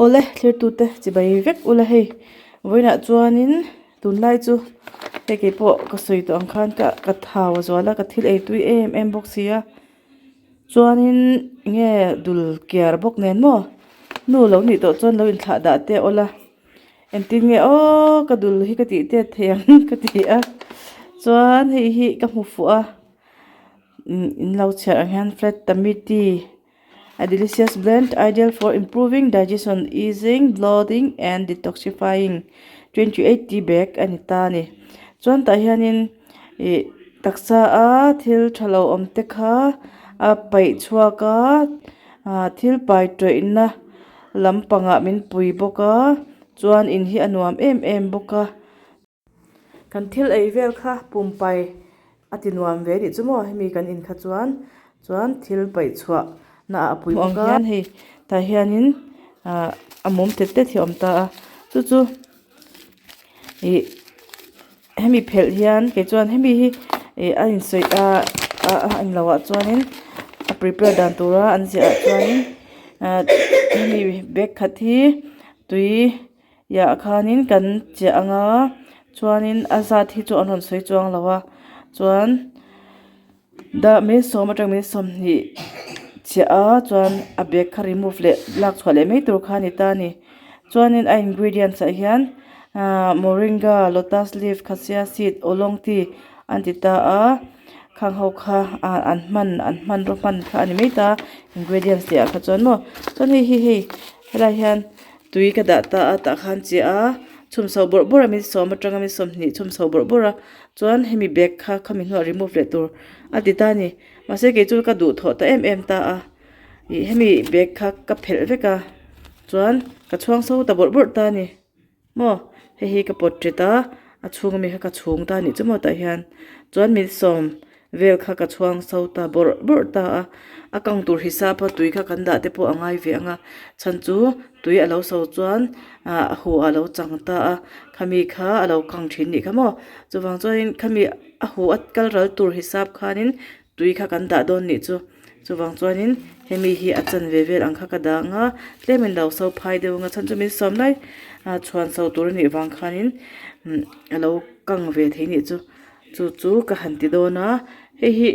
Awle thlir tute chibai vek ula hei vawiinah chuanin tunlai chu hei keipawh ka sawi tawh ang khan ka ka thau a zual a ka thil ei tui em em bawk si a chuanin enge dul kiar bawk nen maw nu lo nih tawh chuan lo inthlah dah te a awla engtin nge aw ka dul hi ka tih tet thei ang ka ti a chuan hei hi ka hmu fuh a in lo chhiar ang hian flat tummy tea. A delicious blend ideal for improving digestion, easing bloating and detoxifying 28 tea bag a ni ta a ni. Chuan tah hianin ih taksa a thil tha lo awm te kha a paih chhuak a ah thil pai tawihna lampangah min pui bawk a chuan in hi a nuam em em bawk a. Kan thil ei vel kha pumpai a ti nuam ve anih chu maw hemi kan in kha chuan chuan thil paih chhuah na ah a pui bawk a hei tah hianin ah a mum tet tet hi a awm ta a chu chu ih hemi phelh hian kei chuan hemi hi ih a insuih a a englo ah chuanin a prepare dan tura an ziah ah chuanin ah hemi bag khat hi tui. Iah khanin kan chiah ang a chuanin a zat hi chu an rawn sawi chuang lo a chuan dah minute sawm atang minute 20 chiah a chuan a bag kha remove leh lak chhuah leh mai tur kha a ni ta a ni chuanin a ingredients ah hian ahh moringa lotus leaf cassia seed oolong tea an ti ta a khang ho kha ah an hman an hmanraw hman kha a ni mai ta ingredients tih ah kha chuan maw chuan hei hi hei helai hian. Tui ka dah ta a tah khan chiah a chhum chho bawrh bawrh a min sawm atanga min 20 chhum chho bawrh bawrh a chuan hemi bag kha khami hnuah remove leh tur a ti ta a ni mahse kei chu ka duhthawh ta em em ta a ih hemi bag kha ka phelh vek a chuan ka chhuang so ta bawrh bawrh ta a ni maw hei hi ka pawt ṭet a a chhung ami kha ka chhung ta a nih chu maw tah hian chuan min sawm vel kha ka chhuang so ta bawrh bawrh ta a a kang tur hisap a tui kha kan dah te pawh a ngai ve ang a chhan chu tui a lo so chuan ah a huh a lo chang ta a khami kha a lo kang thin nih kha maw chuvang chuanin khami a huh a kal ral tur hisap khanin tui kha kan dah dawn nih chu chuvang chuanin hemi hi a chanve vel ang kha ka dah ang a tlemin lo so phai deuh ang a chhan chu min sawm lai ah chhuan so tur a nih vang khanin a lo kang ve thei nih chu. Chu chu ka han ti dawn a hei hi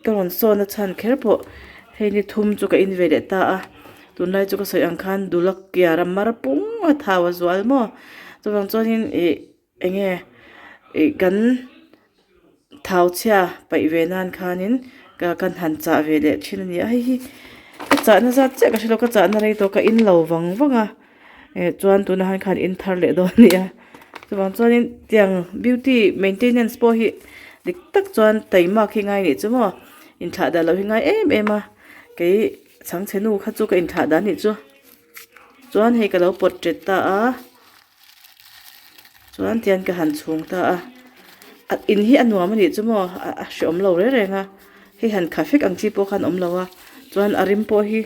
ka rawn sawn a chhan kher pawh hei ni thum chu ka in ve leh ta a tunlai chu ka sawi ang khan dula kiar a mar pung a thau a zual maw chuvang chuanin ih eng nge ih kan thau chhia paih ve nan khanin ka kan han chah ve leh thin a ni a hei hi ka chahna zat chiah ka hrelo ka chahna rei tawh ka in lo vang vang a. Eh chuan tunah hian khan in thar leh dawn a ni a chuvang chuanin tiang beauty maintenance pawh hi dik tak chuan taimak hi ngai nih chu maw inthlah dah loh hi ngai em em a kei chhangchhe nu kha chu ka inthlah dah nih chu chuan hei ka lo pawt ṭet ta a chuan tian ka han chhung ta a a in hi a nuam a nih chu maw a hreawm lo reng reng a hei han kha fek ang chi pawh khan awm lo a chuan a rim pawh hi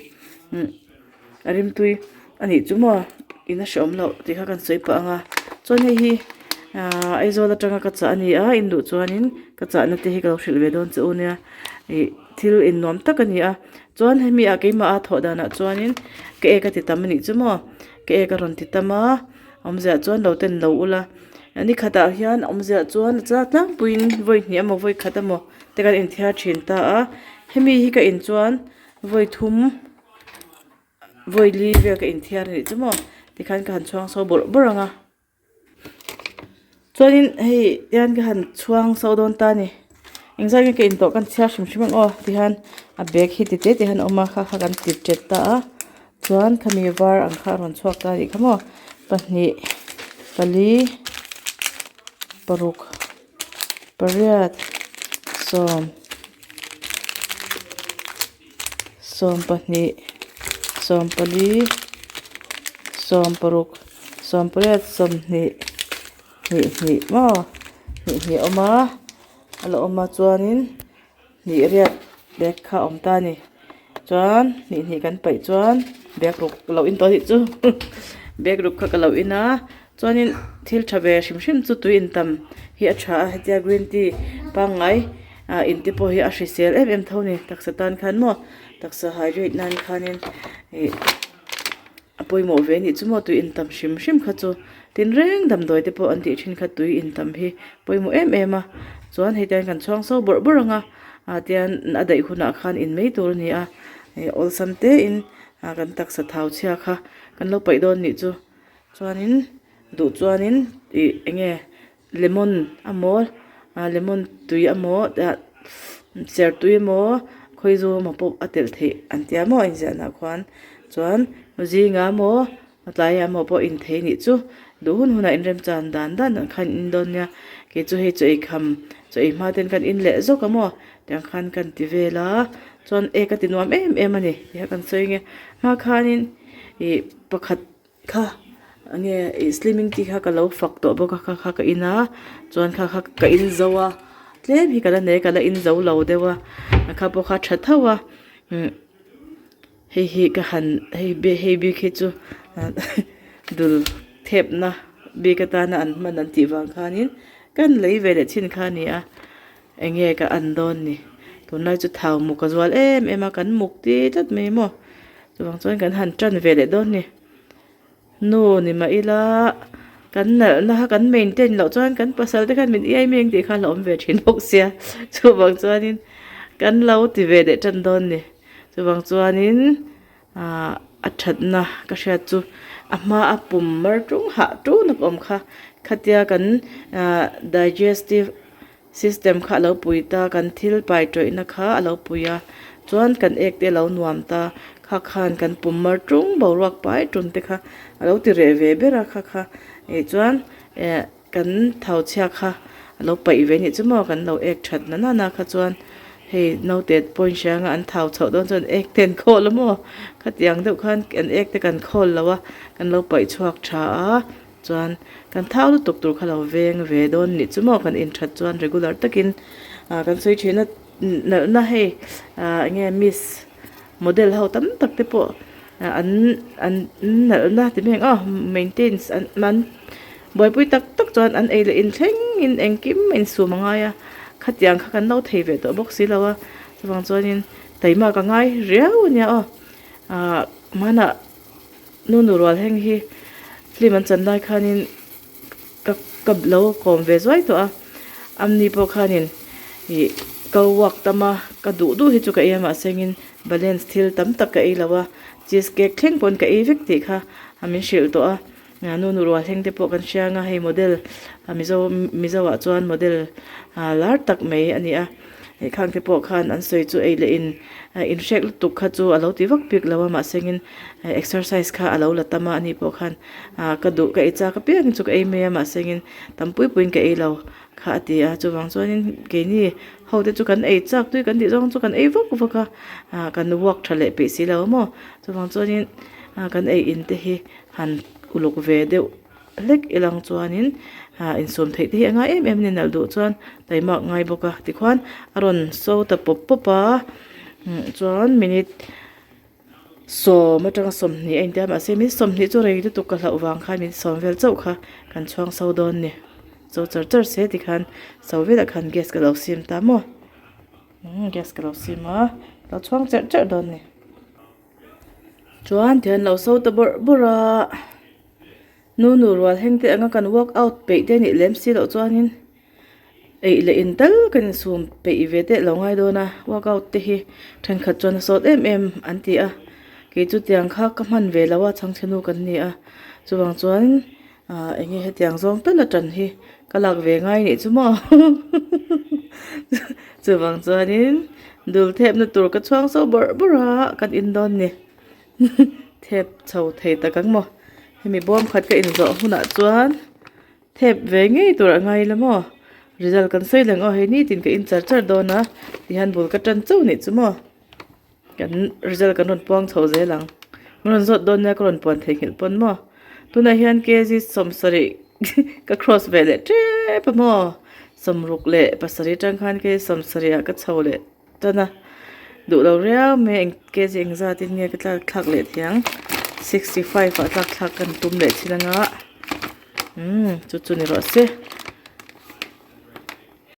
umm. A rimtui a nih chu maw in a hreawm loh tih kha kan sawi pah ang a chuan hei hi ahh Aizawl atanga ka chah a ni a in duh chuanin ka chahna te hi ka lo hrilh ve dawn che u nia ih thil in nuam tak a ni a chuan hemi ah keimah a thawh danah chuanin ka ek a ti tam a nih chu maw ka ek a rawn ti tam a awmziah chuan lo ten lo ula ni khatah hian awmziah chuan a chak tlangpuiin vawi hnih emaw vawi khat emaw te kan inthiar thin ta a hemi hi ka in chuan vawi thum. Vawi li vel ka inthiar a nih chu maw tikhan ka han chhuang so bawrh bawrh ang a chuanin hei tian ka han chhuang so dawn ta a ni engzat nge ka in tawh kan chhiar hrim hrim ang aw tihian a bag hi ti te te hian a awm a kha kha kan ti ṭet ta a chuan khami var ang kha a rawn chhuak ta a nih kha maw pahnih pali paruk pariat sawm. 20 24 16 28 20 hnih hnih maw hnih hnih a awm a a la awm a chuanin hnih riat bag kha a awm ta a ni chuan hnih hnih kan paih chuan bag ruk ka lo in tawh a nih chu bag ruk kha ka lo in a chuanin thil tha ve hrim hrim chu tui in tam hi a tha a hetia green tea pangngai ah in te pawh hi a hrisel em em tho a ni taksa tan khan maw taksa hydrate nan khanin ih. A pawimawh ve anih chu maw tui intam hrim hrim kha chu tinreng damdawi te pawh an tih thin kha tui intam hi pawimawh em em a chuan hei te hian kan chhuang so bawrh bawrh ang a ah tian a daih hunah khan in mai tur a ni a ih awlsam te in ah kan taksa thau chhia kha kan lo paih dawn nih chu chuanin duh chuanin ih eng nge lemon amaw ah lemon tui amaw ser tui emaw khawizu emaw pawh a telh theih an tia maw a inziah nah khuan chuan zingah emaw a tlaiah emaw pawh in thei nih chu duh hun hunah inremchan dan dan ah khan in dawn nia kei chu hei chaw ei kham chaw ei hma ten kan in leh zawk a maw tiang khan kan ti vel a chuan ek a ti nuam em em a ni tih kha kan sawi ang e hma khanin ih pakhat. Kha enge ih slimming tea kha ka lo fak tawh bawk a kha kha ka in a chuan kha kha ka in zo a tlem hi ka la nei a ka la in zo lo deuh a kha pawh kha tha tho a umm hei hi ka han hei hei bik hi chu dul thep na bik atana an hman an tih vang khanin kan lei ve leh chin kha a ni a enge ka an dawn ni tunlai chu thau muk a zual em em a kan muk ti tlat mai maw. Chuvang chuan kan han tan ve leh dawn ni. Nu ni mah ila kan nalhna kha kan maintain loh chuan kan pasal te khan min iai mai ang tih kha a la awm ve thin bawk sia. Chuvang chuanin kan lo ti ve leh tan dawn ni. Chuvang chuanin ahh a thatna ka hriat chu a hma a pum mar tung hah tun a awm kha khatia kan ahh digestive System kha a lo pui ta, kan thil pai tawihna kha a lo pui a, chuan kan ek te a lo nuam ta, kha khan kan pum mar tung boruak pai tum te kha a lo ti reh ve ber a, kha kha ih chuan eh kan thau chhia kha a lo paih ve anih chu maw kan lo ek that na nana kha chuan hei naute point hranga an thau chhoh dawn chuan ek te an khawl a maw khatiang deuh khan kan ek te kan khawl lo a kan lo paih chhuak tha a. Chuan kan thau lutuk tur kha lo veng ve dawn nih chu maw kan inthat chuan regular takin ah kan sawi thin a nalhna hei ah enge miss model ho tam tak te pawh an an nalhna ti mai ang aw maintains an an buaipui tak tak chuan an ei leh inthleng in engkim a insum a ngai a khatiang kha kan lo thei ve tawh bawk si lo a chuvang chuanin taima ka ngai riau a nia aw ah hmanah. Nu nu rual heng hi film an chan lai khanin ka ka lo kawm ve zuai tawh a amni pawh khanin ih ka walk tam a ka duh duh hi chu ka ei a mahse engin balance thil tam tak ka ei lo a cheese cake thleng pawn ka ei vek tih kha min hrilh tawh a nu nu rual heng te pawh kan hria anga hei model mizo mizo ah chuan model lar tak mai a ni a. Hei khang te pawh khan an sawi chu ei leh in inhrek lutuk kha chu a lo ti vak bik lo a mahsengin exercise kha a lo la tam a ani pawh khan ah ka duh ka ei chak apiangin chu ka ei mai a mahsengin tam pui puiin ka ei lo kha a ti a chuvang chuanin keini ho te chu kan ei chak tui kan tih zawng chu kan ei vak vak a ah kan walk tha leh peih si lo a maw chuvang chuanin ah kan ei in te hi han uluk ve deuh. Hlek ilang chuanin ah insawm theih te hi a ngai em em a ni nalh duh chuan taimak ngai bawk a tikhuan a rawn so ta pawp pawp a chuan minute sawm atanga sawmhnih a intia mahse minute sawmhnih chu rei lutuk ka hlauh vang khan minute sawm vel chauh kha kan chhuang so dawn a ni so char char se tikhan so velah khan gas ka lo sim ta maw gas ka lo sim a ka lo chhuang cherh cherh dawn a ni chuan tihian lo so ta bawrh bawrh a. Nu nu rual heng te anga kan work out peih te nih lem si loh chuanin eih leh in tal kan insum peih ve teh lo ngai dawn a work out te hi thenkhat chuan a sawt em em an ti a kei chu tiang kha ka hman ve lo a chhangchhe nu kan ni a chuvang chuan ah eng nge hetiang zawng tal a tan hi ka lak ve ngai nih chu maw chuvang chuanin dul thepna tur ka chhuang so bawrh bawrh a kan in dawn ni. Thep chho thei tak ang maw hemi bawm khat ka inzawh hunah chuan thep ve ngei tur a ngai la maw result kan sawi leng aw hei nitin ka in char char dawn a tihian bul ka tan chauh nih chu maw kan result kan rawn puang chho zel ang min rawn zawt dawn nia ka rawn puan theihnghilh pawn maw tunah hian kg sawmsarih ka cross ve leh tep a maw sawmruk leh pasarih atang khan kg sawmsarih ah ka chho leh. Tan a duh lo riau mai eng kg engzat in nge ka tlak thlak leh thei ang 65 ah tlak thlak kan tum leh thin anga umm chu chu ni rawh se.